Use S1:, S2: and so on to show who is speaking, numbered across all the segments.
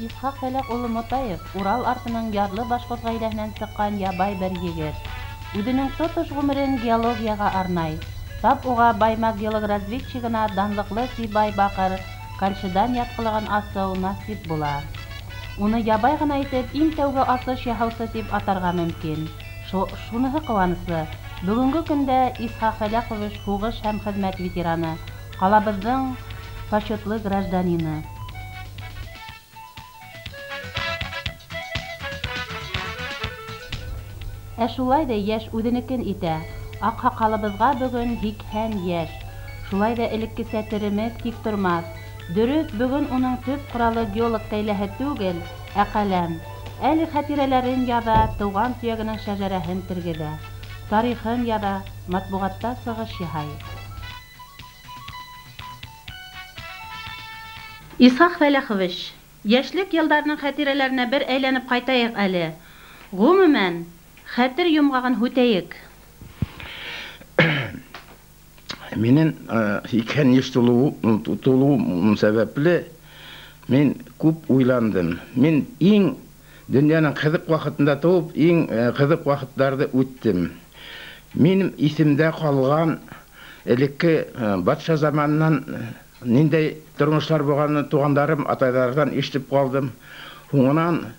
S1: Исхаҡ Фәләх улы Мотаев Урал артының ярлы башҡорт ғаиләһенән сыҡҡан ябай бер егет. Үҙенең тотош ғүмерен геологияға арнай. Тап уға Баймаҡ геологоразведчигына данлыҡлы Сибай баҡыр кальшидан ятҡылығын асыу насип була. Уны ябай ғына итеп иң тәүге асыш яһаусы тип атарға мөмкин. Шуныһы ҡыуаныслы: бөгөнгө көндә Исхаҡ Фәләхович һуғыш һәм хеҙмәт ветераны, ҡалабыҙҙың почетлы гражданины. Ә шулай ҙа йәш үҙенекен итә. Аҡһаҡалыбыҙға бөгөн 80 йәш. Шулай ҙа элеккесә теремек, тик тормаҫ. Дөрөҫ, бөгөн уның төп ҡоралы геолог кәйләһе түгел, ә ҡәләм. Әле хәтирәләрен яҙа, тыуған төйәгенең шәжәрәһен тергеҙә, тарихын яҙа, матбуғатта сығыш яһай. Исхаҡ Фәләхович, йәшлек йылдарының хәтирәләренә бер әйләнеп ҡайтайыҡ әле. Ғөмүмән, хәтер йомғағын һүтәйек.
S2: Минең 80 йәш тулыу сәбәпле мин күп уйландым. Мин иң донъяның ҡыҙыҡ ваҡытында тыуып, иң ҡыҙыҡ ваҡыттарҙы үттем. Минең иҫемдә ҡалған элекке батша заманынан ниндәй тормоштар булғанын туғандарым, атайҙарҙан ишетеп ҡалдым. Һуңынан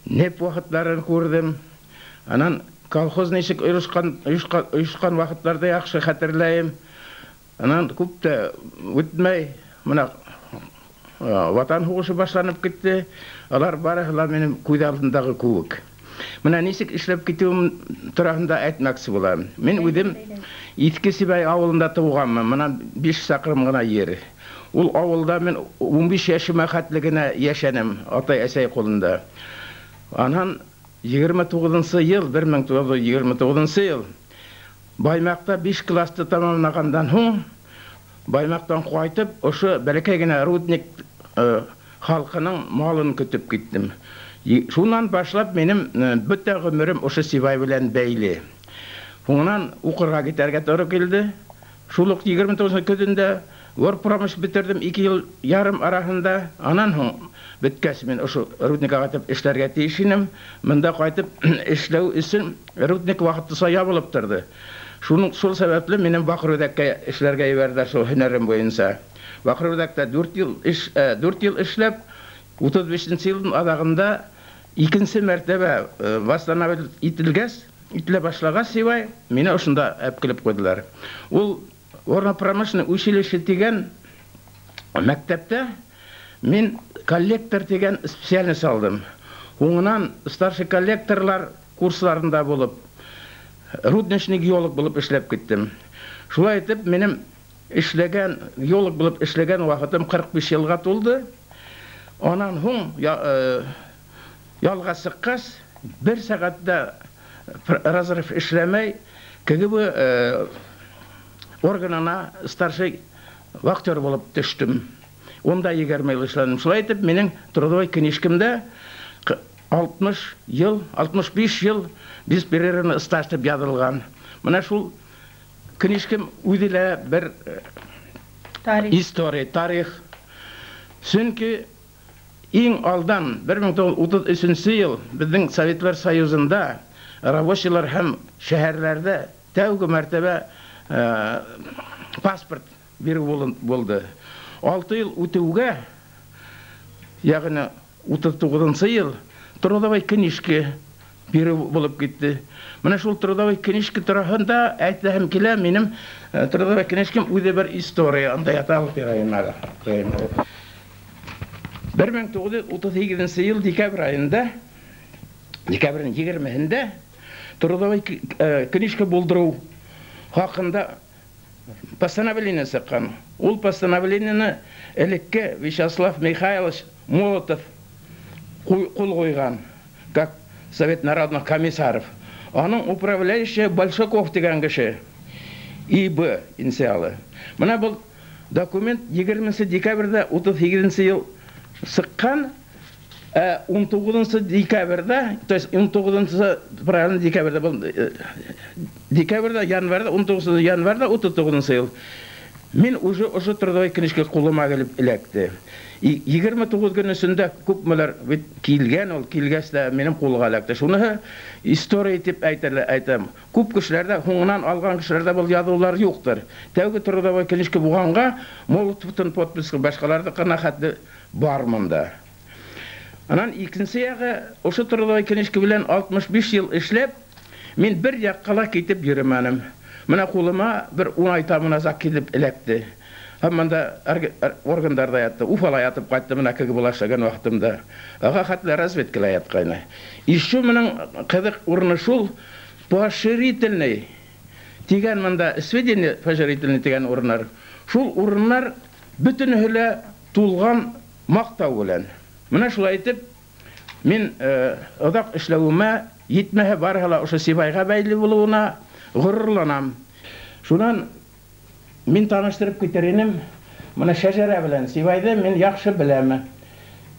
S2: неп ваҡыттарын күрҙем. Анан колхоз нисек ойошҡан ваҡыттарҙы яҡшы хәтерләйем. Анан күп тә үтмәй, мына Ватан һуғышы башланып китте. Алар барыһы ла минең күҙ алдындағы кеүек. Мына нисек эшләп китеүем тураһында әйтмәксе булам. Мин үҙем Иҫке Сибай ауылында тыуғанмын. Мына 5 саҡрым ғына ер. Ул ауылда мин 15 йәшемә хәтле генә йәшәнем, атай-әсәй ҡулында. Анан 29 йыл, 1929 йыл Баймаҡта 5 класты тамамлағандан һуң Баймаҡтан ҡайтып, ошо бәләкәй генә рудник халҡының малын көтөп киттем. Шунан башлап минең бөтә ғүмерем ошо Сибай белән бәйле. Һуңынан уҡырға китәргә тура килде. Шул уҡ 29 көҙөндә горпромыш бөтөрҙөм 2 йыл ярым араһында. Анан һуң бөткәс мин ошо рудникка ҡайтып эшләргә тейеш инем. Мында ҡайтып эшләү өсөн рудник ваҡытлыса ябылып торҙо. Шул сәбәпле минең Баҡыр-Үҙәккә эшләргә ебәрҙеләр шул һөнәрем буйынса. Баҡыр-Үҙәктә 4 йыл эшләп, 35 йылдың аҙағында икенсе мәртәбә восстановить ителгәс, ителә башлағас Сибай, мине ошонда алып килеп ҡуйҙылар. Ул горно-промышленный училище тигән мәктәптә мин коллектор тигән специальность алдым. Һуңынан старший коллекторлар курсларында булып, рудничный геолог булып эшләп киттем. Шулай итеп, минем эшләгән, геолог булып эшләгән ваҡытым 45 йылға тулды. Анан һуң ялға сыҡҡас, бер сәғәттә разрыв эшләмәй, КГБ органына старший вахтер булып төштөм. Унда 20 йыл эшләнем. Шулай итеп, минең трудовой книжкамда 60 йыл, 65 йыл беспрерывный стаж тип яҙылған. Мына шул книжкам үҙе лә бер история, тарих. Сөнки иң алдан 1933 йыл беҙҙең Советлар Союзында рабочийлар һәм шәһәрләрҙә тәүге мәртәбә паспорт биреү булды. 6 йыл үтеүгә, йәғни 39 йыл трудовой книжка биреү булып китте. Мына шул трудовой книжка тураһында әйтәһем килә, минең трудовой книжкам үҙе бер история, анда ята алып бирәйем әле. 1938 йыл декабрь айында, декабрьнең 20-һендә трудовой книжка булдырыу хаҡында постановление сыҡҡан. Ул постановлениены элекке Вячеслав Михайлович Молотов ҡул ҡуйған, как Совет народных комиссаров. Аның управляющий Большаков тигән кеше, ИБ инициалы. Мына был документ 20 декабрьдә 38 йыл сыҡҡан, 19 декабрьдә, то есть 19 правильно декабрьдә был, декабрьдә, январьда, 19 январьда 39 йыл Мин уже ошо трудовой книжка ҡулыма килеп эләкте. 29 көн эсендә күпмеләр бит килгән, ул килгәс тә минем ҡулға эләкте. Шуныһы история итеп әйтәм. Күп кешеләрдә, һуңынан алған кешеләрдә был яҙыулар юҡтыр. Тәүге трудовой книжка булғанға Молотовтың подписы башҡаларҙыҡына хәтле бар монда. Анан икенсе яғы, ошо трудовой книжка белән 65 йыл эшләп, мин бер яҡҡа ла китеп йөрөмәнем. Мына ҡулыма бер 10 ай тамыназаҡ килеп эләкте. Һәм мында органдарҙа ятты, Уфала ятып ҡайтты мына КГБ-ла эшләгән ваҡытымда. Аға хәтле разведкала ятҡайны. Еще моның ҡыҙыҡ урыны шул, поощрительный тигән мында сведения поощрительный тигән урыннар. Шул урыннар бөтөнөһө лә тулған маҡтау белән. Мына шулай итеп мин оҙаҡ эшләүемә, етмәһә барыһы ла ошо Сибайға бәйле булыуына ғорурланам. Шунан мин таныштырып китер инем. Мына шәжәрә белән Сибайҙы мин яҡшы беләм.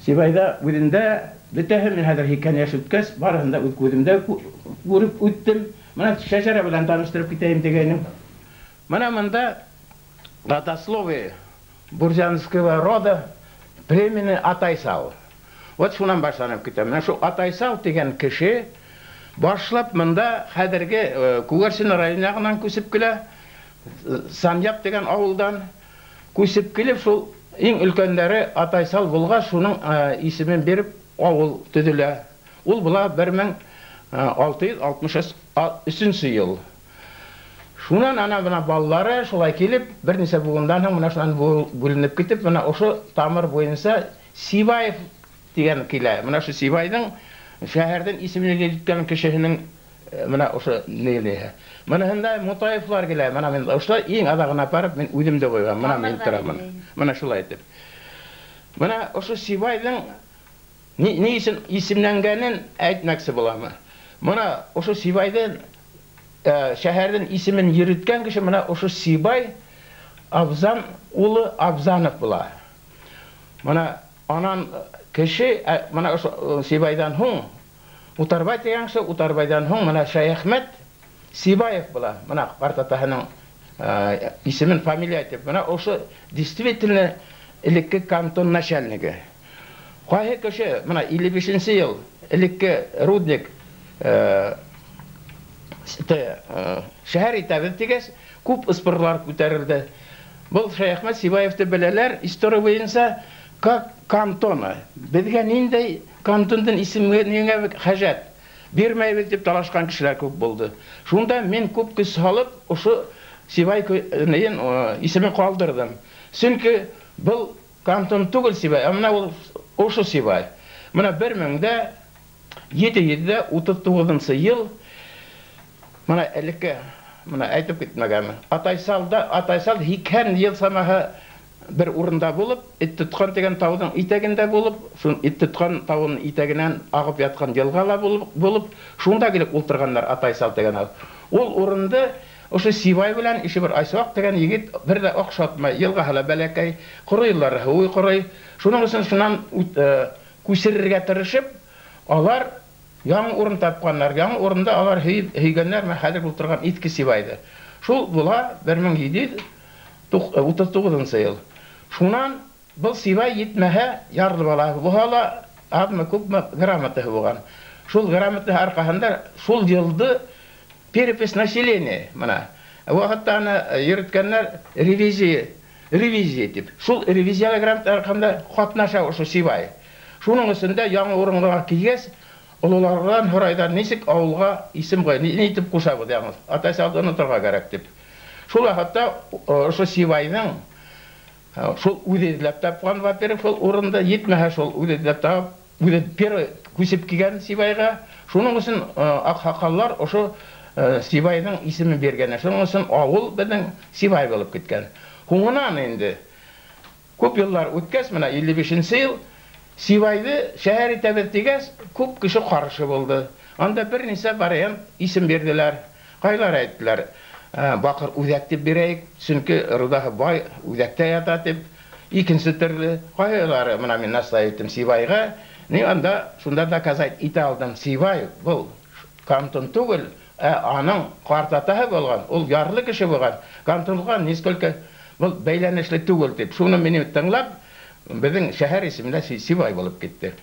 S2: Сибайҙа үҙендә бөтәһе мин хәҙер 80 йәш үткәс, барыһын да үҙ күҙемдә күреп үттем. Мына шәжәрә белән таныштырып китәйем тигәйнем. Мына мында родословие бурзянского рода племени Атайсал. Вот шунан башланып китә. Мына шу Атайсал тигән кеше башлап мында хәҙерге Күгәрсен районы яғынан күсеп килә. Саньяп тигән ауылдан күсеп килеп, шул иң өлкәндәре Атайсал булғас, шуның исемен биреп ауыл төҙөлә. Ул була бер мең алты йөҙ алтмыш өсөнсө йыл. Шунан ана бына балалары шулай килеп, бер нисә быуындан һуң мына шунан бүленеп китеп, мына ошо тамыр буйынса Сибаев тигән килә. Мына ошо Сибайҙың шәһәрҙең исемен йөрөткән кешеһенең мына ошо нелеһе. Мыныһында Мутаевлар килә. Мына мин ошо иң аҙағына барып мин үҙем дә ҡуйғам. Мына мин торамын. Мына шулай итеп. Мына ошо Сибайҙың ни өсөн исемләнгәнен әйтмәксе буламы? Мына ошо Сибайҙың шәһәрҙең исемен йөрөткән кеше мына ошо Сибай Абзан улы Абзанов була. Мына анан кеше, мына ошо Сибайҙан һуң Утарбай тигән кеше, Утарбайҙан һуң мына Шәйәхмәт Сибаев була. Мына ҡартатаһының исемен фамилия итеп. Мына ошо действительно элекке кантон начальнигы. Ҡайһы кеше, мына илле бишенсе йыл элекке рудник шәһәр итәбеҙ тигәс, күп ыспырлар күтәрелде. Был Шәйәхмәт Сибаевты беләләр история буйынса как кантона. Беҙгә ниндәй кантондың исеме ниңә хәжәт бирмәйбеҙ тип талашҡан кешеләр күп булды. Шунда мин күп көс һалып ошо Сибай исемен ҡалдырҙым. Сөнки был кантон түгел Сибай, ә мына ул ошо Сибай. Мына бер мең дә ете йөҙ ҙә утыҙ туғыҙынсы йыл мына элекке мына әйтеп китмәгәнмен. Атайсалда, Атайсал 80 йыл самаһы бер урында булып, ит тотҡан тигән тауҙың итәгендә булып, шул ит тотҡан тауының итәгенән ағып ятҡан йылғала булып, шунда килеп ултырғандар Атайсал тигән ауыл. Ул урынды ошо Сибай белән ише бер Айсуаҡ тигән егет бер ҙә оҡшатмай, йылғаһы ла бәләкәй, ҡоройҙары һыуы ҡорой. Шуның өсөн шунан күсерергә тырышып, алар яңы урын тапҡандар. Яңы урында алар һөйгәндәр, менә хәҙер ултырған иҫке Сибайҙы. Шул була бер мең ете йөҙ утыҙ туғыҙынсы йыл. Шунан был Сибай етмәһә ярлы бала булһа ла аҙмы күпме грамотаһы булған. Шул грамотаһы арҡаһында шул йылды перепись населения мына ваҡытта аны йөрөткәндәр ревизия, ревизия тип. Шул ревизияға грамота арҡаһында ҡатнаша ошо Сибай. Шуның өсөн дә яңы урынға килгәс, ололарҙан һорайҙар, нисек ауылға исем ҡуй, ни итеп ҡушабыҙ яңы? Атайсалды оноторға кәрәк тип. Шул ваҡытта ошо Сибайҙың шул үҙе эҙләп тапҡан, во-первых, шул урында етмәһә шул үҙе эҙләп табып, үҙе первый күсеп килгән Сибайға. Шуның өсөн аҡһаҡаллар ошо Сибайҙың исемен биргән. Шуның өсөн ауыл беҙҙең Сибай булып киткән. Һуңынан инде күп йыллар үткәс, мына илле бишенсе йыл Сибайҙы шәһәр итәбеҙ тигәс, күп кеше ҡаршы булды. Анда бер нисә вариант исем бирҙеләр. Ҡайлар әйттеләр, Баҡыр үҙәк тип бирәйек, сөнки рудаһы бай үҙәктә ята тип. Икенсе төрлө ҡайһылары, мына мин настаивать иттем Сибайға, ни анда шунда доказать итә алдым. Сибай был кантон түгел, ә аның ҡартатаһы булған, ул ярлы кеше булған. Кантонға несколько Был бәйләнешле түгел дип. Шуны мине тыңлап, беҙҙең шәһәр исеме Сибай булып китте.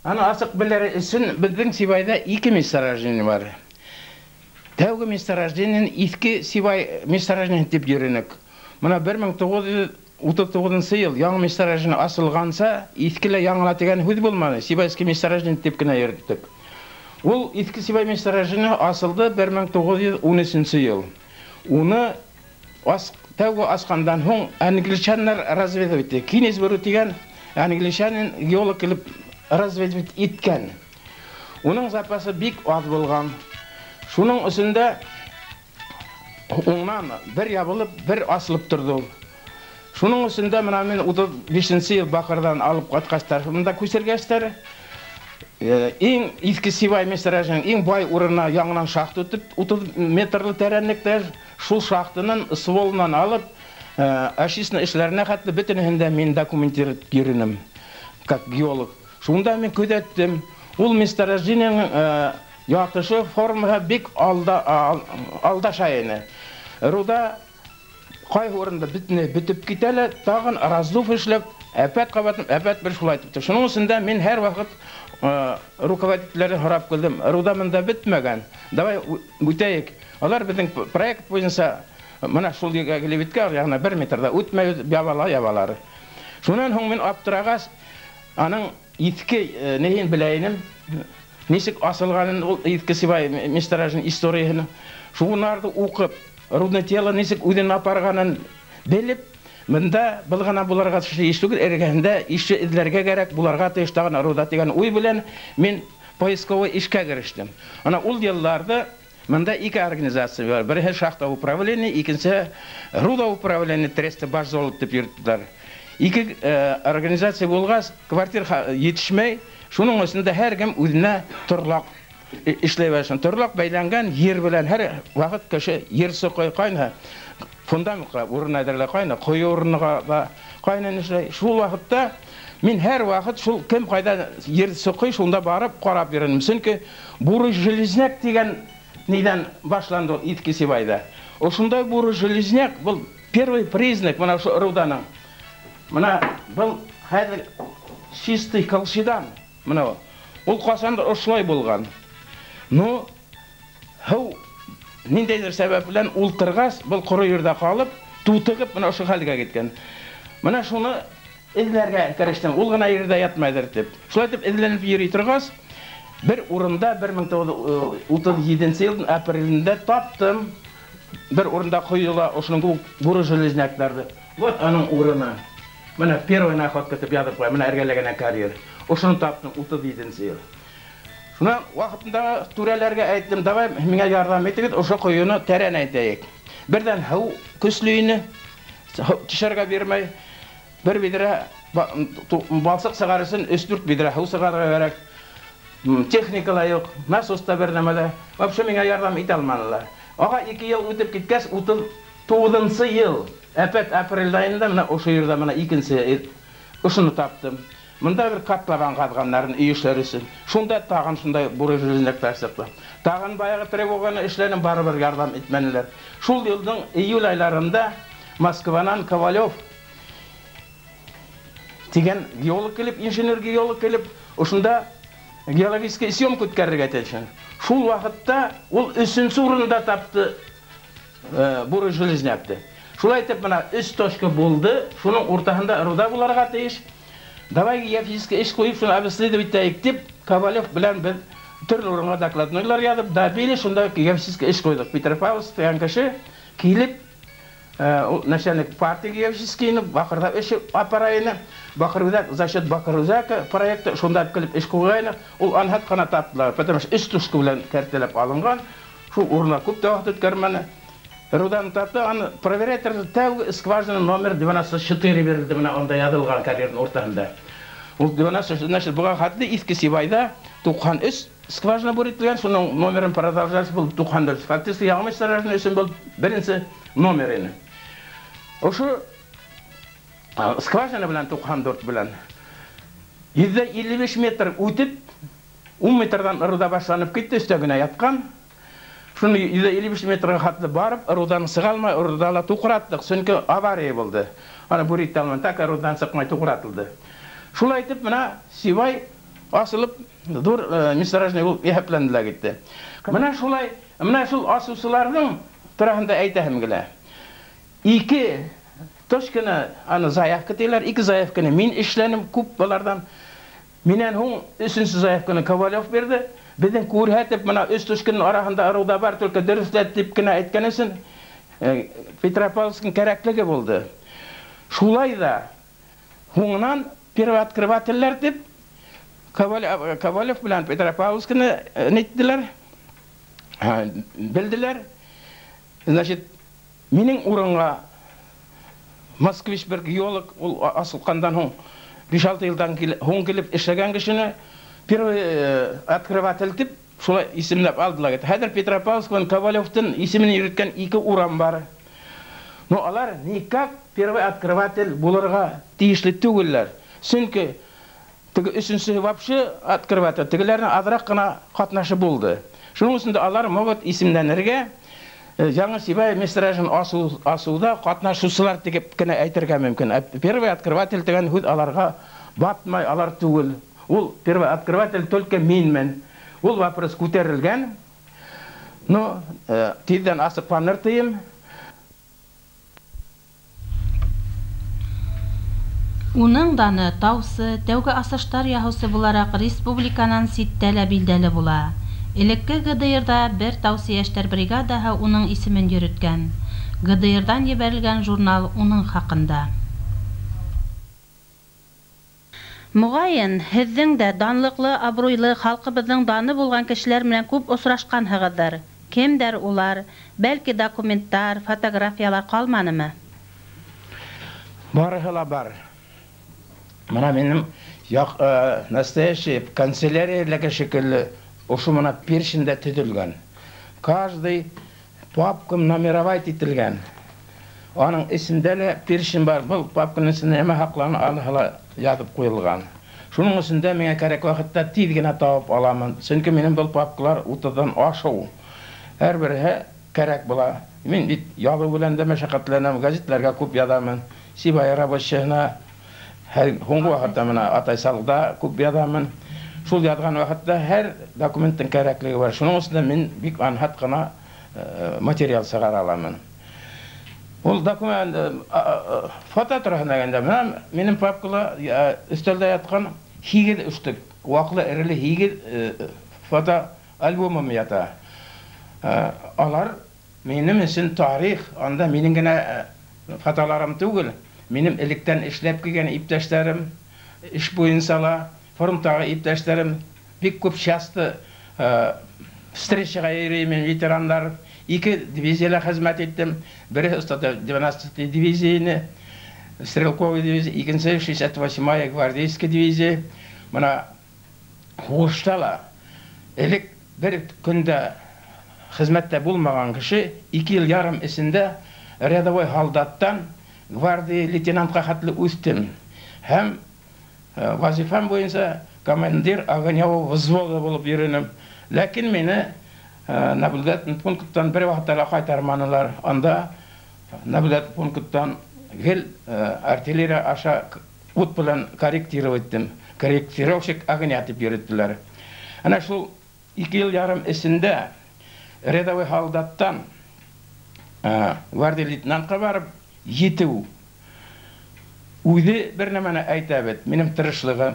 S2: Аны асыҡ белер өсөн беҙҙең Сибайҙа ике месторождение бар. Тәүге месторождение иҫке Сибай месторождение тип йөрөнөк. Мына 1939 йыл яңы месторождение асылғанса, иҫке лә яңы ла тигән һүҙ булманы. Сибайский месторождение тип кенә йөрөттөк. Ул иҫке Сибай месторождение асылды 1913 йыл. Уны тәүге асҡандан һуң англичандар разведывать итте. Кинесбург тигән англичанин геолог килеп разведывать иткән. Уның запасы бик аҙ булған. Шуның өсөн дә уңнан бер ябылып, бер асылып торҙо ул. Шуның өсөн дә мына мин 35 йыл Баҡырҙан алып ҡайтҡастар, бында күсергәстәр, иң иҫке Сибай месторождениенең иң бай урынына яңынан шахта үтеп, 30 метрлы тәрәнлектә шул шахтанан стволынан алып, очистный эшләренә хәтле бөтөнөһөн дә мин документировать йөрөнөм, как геолог. Шунда мин күҙәттем, ул месторождениенең ятышы формаһы бик алдаша ине. Руда ҡайһы урында бөтөнләй бөтөп китә лә, тағын раздув эшләп, әпәт ҡабатын, әпәт бер шулай итеп. Шуның өсөн дә мин һәр ваҡыт руководителдәрҙән һорап килдем, руда бында бөтмәгән, давай үтәйек. Алар беҙҙең проект буйынса мына шул ергә килеп еткән, яғни 1 метрҙа үтмәй ябала ябалар. Шунан һуң мин аптырағас, аның иҫке нейен белә инем, нисек асылғанын ул иҫке Сибай месторождение историяһын, шуларҙы уҡып, рудный тело нисек үҙен апарғанын белеп, мында был ғына буларға тейеш түгел, эргәһендә ишсе эҙләргә кәрәк, буларға тейеш тағын руда тигән уй белән мин поисковый эшкә керештем. Ана ул йылларҙа мында ике организация бар. Береһе шахта управление, икенсеһе руда управление, тресте башзолот тип йөрөттөләр. Ике организация булғас, квартир етешмәй, шуның өсөн дә һәр кем үҙенә торлаҡ эшләй башланы. Торлаҡ бәйләнгән ер белән һәр ваҡыт кеше ер соҡой ҡайна, фундаментҡа урын әҙерләй ҡайна, ҡойо урынға да ҡайнан эшләй. Шул ваҡытта мин һәр ваҡыт шул кем ҡайҙа ер соҡой, шунда барып ҡарап йөрөнөм. Сөнки буры железняк тигән нейҙән башланды ул иҫке Сибайҙа. Ошондай буры железняк был первый признак мына ошо руданың. Мына был хәҙер чистый колшидан. Мына ул ҡасандыр ошолай булған. Ну, һыу ниндәйҙер сәбәп белән ултырғас, был ҡоро ерҙә ҡалып, тутығып мына ошо хәлгә киткән. Мына шуны эҙләргә керештем. Ул ғына ерҙә ятмайҙыр тип. Шулай итеп эҙләнеп йөрөй торғас, бер урында 1937 йылдың апрелендә таптым. Бер урында ҡойола ошоноң буры железняктарҙы. Вот аның урыны. Мына первый находка тип яҙып ҡуя, мына эргәлә генә карьер. Ошоно таптым 37 йыл. Шунан ваҡытында түрәләргә әйттем, давай миңә ярҙам итегеҙ, ошо ҡойоно тәрәнәйтәйек. Берҙән һыу көслө ине, төшәргә бирмәй. Бер биҙрә балсыҡ сығарыр өсөн 3-4 биҙрә һыу сығарырға кәрәк. Техника ла юҡ, насос та бер нәмә лә. Вообще миңә ярҙам итә алманылар. Аға 2 йыл үтеп киткәс, 39 йыл, әпәт апрель айында мына ошо ерҙә мына икенсе ошоно таптым. Мында бер котлован ҡаҙғаннарын өй эшләр өсөн. Шунда тағын шундай буры железняктар сыҡты. Тағын баяғы тревоганы эшләнем, барыбер ярҙам итмәнеләр. Шул йылдың июль айларында Москванан Ковалев тигән геолог килеп, инженер геолог килеп, ошонда геологический съемка үткәрергә тейеш. Шул ваҡытта ул өсөнсө урында тапты буры железнякты. Шулай итеп мына 3 точка булды, шуның уртаһында руда булырға тейеш. Давай геофизический эш ҡуйып, шуны обследовать итәйек тип, Ковалев белән беҙ төрлө урынға докладнойлар яҙып, добили, шунда геофизический эш ҡуйҙыҡ. Петропавловск тигән кеше килеп, ул начальник партия геофизическийны, Баҡырҙа эш апара ине. Баҡыр-Үҙәк, за счет Баҡыр-Үҙәк проекты шунда килеп эш ҡуйғайны. Ул анһат ҡына таптылар, потому что өс точка белән кәртәләп алынған. Шул урынға күп тә ваҡыт үткәрмәне. Руданы тапты, аны проверять тәүге скважина номер 94 бирелде, менә анда яҙылған карьерның уртаһында. Ул 94, значит, быға хәтле Иҫке Сибайҙа 93 скважина бурителгән, шуның номерын продолжать был 94. Фактически яңы месторождение өсөн был беренсе номер ине. Ошо скважина белән 94 белән 155 метр үтеп, 10 метрдан руда башланып китте, өҫтә генә ятҡан. Шуны 155 метрға хәтле барып, рудан сыға алмай, руда ла туҡраттыҡ, сөнки авария булды. Аны бурит алмай, так рудан сыҡмай туҡратылды. Шулай итеп, менә Сибай асылып, ҙур месторождение булып иҫәпләнде лә китте. Менә шулай, менә шул асыусыларҙың тураһында әйтәһем килә. Ике точканы, аны заявка тиләр, ике заявканы мин эшләнем күп балардан. Минән һуң өсөнсө заявканы Ковалев бирҙе. Беҙҙең күрһәтеп, мына өс точканың араһында руда бар, только дөрөҫләт тип кенә әйткән өсөн Петропавловскның кәрәклеге булды. Шулай да һуңынан первооткрывательләр тип Ковалев белән Петропавловскны неттеләр, белделәр. Значит, минең урынға москвич бер геолог, ул асылҡандан һуң 5-6 йылдан һуң килеп эшләгән кешене первый открыватель тип шулай исемләп алдылар. Хәҙер Петропавловск менән Ковалевтың исемен йөрөткән ике урам бар. Но алар никак первый открыватель булырға тейешле түгелләр. Сөнки теге өсөнсө вообще открыватель, тегеләрнең аҙыраҡ ҡына ҡатнашы булды. Шуның өсөн дә алар могут исемләнергә, Яңы Сибай месторождениен асыуҙа ҡатнашыусылар тип кенә әйтергә мөмкин. Первый открыватель тигән һүҙ аларға батмай, алар түгел. Ул первый открыватель только минмен. Ул вопрос күтәрелгән. Но тиҙҙән асыҡланыр тием.
S1: Уның даны таусы, тәүге асыштар яһаусы булараҡ республиканан ситтә лә билдәле була. Элекке ГДР-ҙа бер таусы йәштәр бригадаһы уның исемен йөрөткән. ГДР-ҙан ебәрелгән журнал уның хаҡында. Моғайын, һеҙҙең дә данлыҡлы, абруйлы, халҡыбыҙҙың даны булған кешеләр менән күп осрашҡанһығыҙҙыр. Кемдәр улар? Бәлки документтар, фотографиялар ҡалманымы?
S2: Барыһы ла бар. Мына минең настоящий канцелярия шикелле ошо мына перечендә төҙөлгән. Каждый папкам номеровать ителгән. Аның эсендә лә перечень бар. Был папканың эсендә нимә һаҡлана, алыһы ла яҙып ҡуйылған. Шуның өсөн дә миңә кәрәк ваҡытта тиҙ генә табып аламын. Сөнки минең был папкалар 30-дан ашыу. Һәр береһе кәрәк була. Мин бит яҙыу белән дә мәшәҡәтләнәм, гәзитләргә күп яҙамын. Сибай рабочийына һәр һуңғы ваҡытта мына Атайсалда күп яҙамын. Шул яҙған ваҡытта һәр документтың кәрәклеге бар. Шуның өсөн дә мин бик анһат ҡына материал сығара аламын. Ул документ фото тураһында әйткәндә, мына минең папкала өҫтәлдә ятҡан 8 өштөк, ваҡлы эреле 8 фото альбомым ята. Алар минең өсөн тарих, анда минең генә фотоларым түгел, минең электән эшләп килгән иптәштәрем, эш буйынса ла, фронттағы иптәштәрем бик күп часто встречаға йөрөйм мин, ветерандар. Ике дивизияла хеҙмәт иттем. Береһе 112 дивизияны, стрелковый дивизия, икенсе 68-я гвардейская дивизия. Мына һуғышта ла элек бер көндә хеҙмәттә булмаған кеше 2 йыл ярым эсендә рядовой һалдаттан гвардия лейтенантҡа хәтле үҫтем. Һәм вазифам буйынса командир огневого взвода булып йөрөнөм. Ләкин мине наблюдательный пункттан бер ваҡытта ла ҡайтарманылар. Анда наблюдательный пункттан гел артиллерия аша ут белән корректировать иттем. Корректировщик огня тип йөрөттөләр. Ана шул 2 йыл ярым эсендә рядовой һалдаттан гвардия лейтенантҡа барып етеү үҙе бер нәмәне әйтә бит, минең тырышлығым.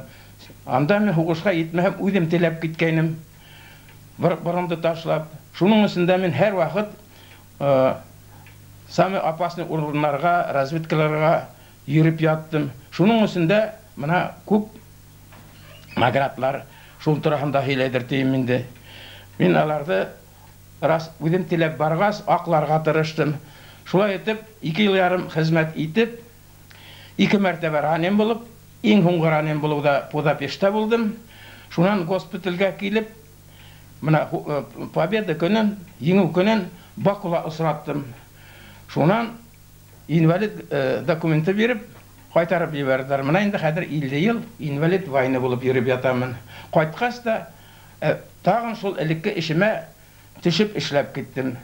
S2: Анда мин һуғышҡа етмәһәм, үҙем теләп киткәйнем. Боронды ташлап. Шуның өсөн дә мин һәр ваҡыт самый опасный урыннарға, разведкаларға йөрөп яттым. Шуның өсөн дә мына күп наградлар шул тураһында һөйләйҙер тием инде. Мин аларҙы Рас үҙем теләп барғас, аҡларға тырыштым. Шулай итеп, 2 йыл ярым хеҙмәт итеп, 2 мәртәбә ранен булып, иң һуңғы ранен булыуҙа Будапештта булдым. Шунан госпиталгә килеп, мына Победа көнөн, Еңеү көнөн Бакула осраттым. Шунан инвалид документы биреп, ҡайтарып ебәрҙеләр. Мына инде хәҙер 50 йыл инвалид войны булып йөрөп ятамын. Ҡайтҡас та тағын шул элекке эшемә төшөп эшләп киттем.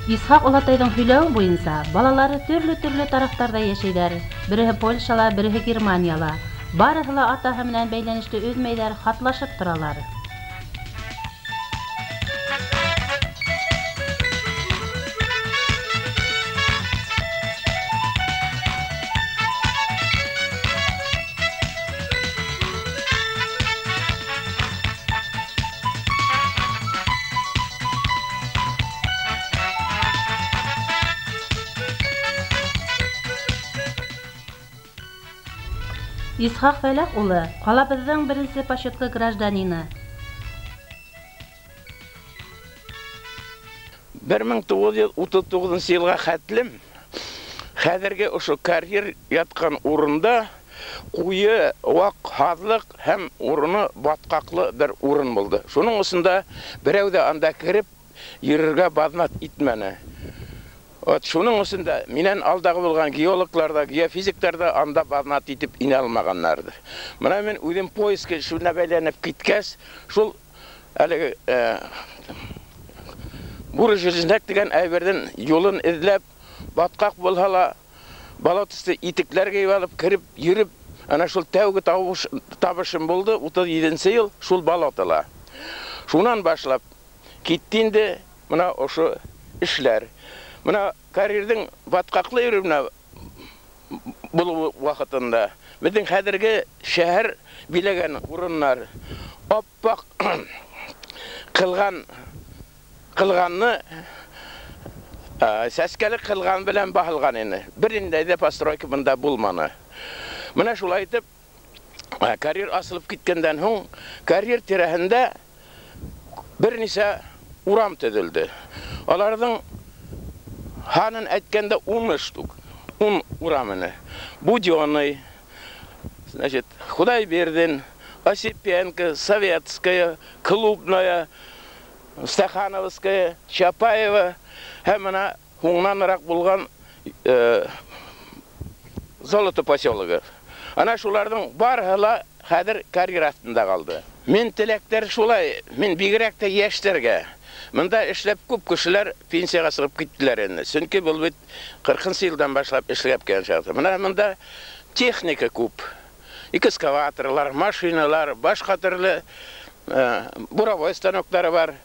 S1: Исхаҡ олатайҙың һөйләүе буйынса балалары төрлө-төрлө тарафтарҙа йәшәйҙәр. Береһе Польшала, береһе Германияла. Барыһы ла атаһы менән бәйләнеште өҙмәйҙәр, хатлашып торалар. Исхаҡ Фәләх улы ҡалабыҙҙың беренсе почетлы гражданины.
S2: 1939 йылға хәтлем хәҙерге ошо карьер ятҡан урында ҡуйы ваҡ һаҙлыҡ һәм урыны батҡаҡлы бер урын булды. Шуның өсөн дә берәү ҙә анда кереп йөрөргә баҙнат итмәне. Вот шуның өсөн дә минән алдағы булған геологлар да, геофизиктар да анда баҙнат итеп инә алмағандарҙыр. Мына мин үҙем поискы шуна бәйләнеп киткәс, шул әлеге буры железнәк тигән әйберҙең юлын эҙләп, батҡаҡ булһа ла, бала төҫлө итекләр кейеп алып кереп йөрөп, ана шул тәүге табышым булды, 37 йыл шул болотала. Шунан башлап китте инде мына ошо эшләр. Мына карьерҙың батҡаҡлы йөрөүенә булыуы ваҡытында беҙҙең хәҙерге шәһәр биләгән урыннар аппаҡ ҡылғанны сәскәле ҡылған белән баһылған ине. Бер ниндәй ҙә постройка бында булманы. Мына шулай итеп карьер асылып киткәндән һуң карьер тирәһендә бер нисә урам төҙөлдө. Аларҙың һанын әйткәндә 10 штук, 10 урам ине. Будённый, значит, Худайбердин, Осипенко, Советская, Клубная, Стахановская, Чапаева һәм мына һуңнаныраҡ булған Золото поселогы. Ана шуларҙың барыһы ла хәҙер карьер аҫтында ҡалды. Мин теләктәр шулай, мин бигерәк тә йәштәргә. Мында эшләп күп кешеләр пенсияға сығып киттеләр инде. Сөнки был бит 40 йылдан башлап эшләп килгән чакта. Мына мында техника күп. Экскаваторлар, машиналар, башҡа төрлө буровой станоктары бар.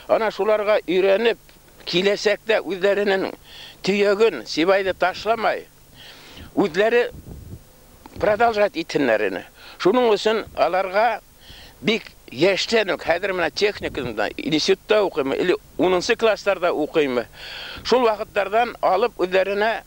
S2: Ана шуларға өйрәнеп, киләсәктә үҙҙәренең төйәген Сибайҙы ташламай, үҙҙәре продолжать итһеннәр ине. Шуның өсөн аларға бик йәштән үк, хәҙер мына техникумда, институтта уҡыймы, или 10 класстарҙа уҡыймы, шул ваҡыттарҙан алып үҙҙәренә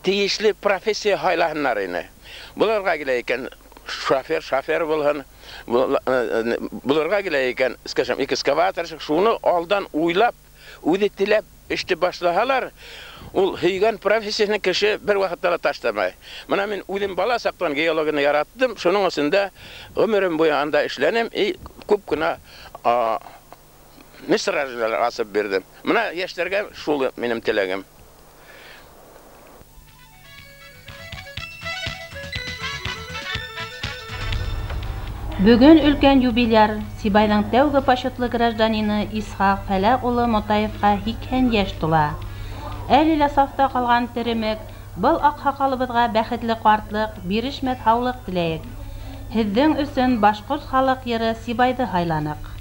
S2: тейешле профессия һайлаһыннар ине. Булырға килә икән шофер, шофер булһын, булырға килә икән, скажем, экскаваторщик, шуны алдан уйлап, үҙе теләп эште башлаһалар, ул һөйгән профессияһын кеше бер ваҡытта ла ташламай. Мына мин үҙем бала саҡтан геологияны яраттым, шуның өсөн дә ғүмерем буйы анда эшләнем, и күп кенә месторождениелар асып бирҙем. Мына йәштәргә шул минең теләгем.
S1: Бөгөн өлкән юбиляр Сибайҙың тәүге почетлы гражданины Исхаҡ Фәләх улы Мотаевҡа 80 йәш тула. Әле лә сафта ҡалған теремек, был аҡһаҡалыбыҙға бәхетле ҡартлыҡ, бирешмәҫ һаулыҡ теләйек. Һеҙҙең өсөн башҡорт халыҡ йыры Сибайҙы һайланыҡ.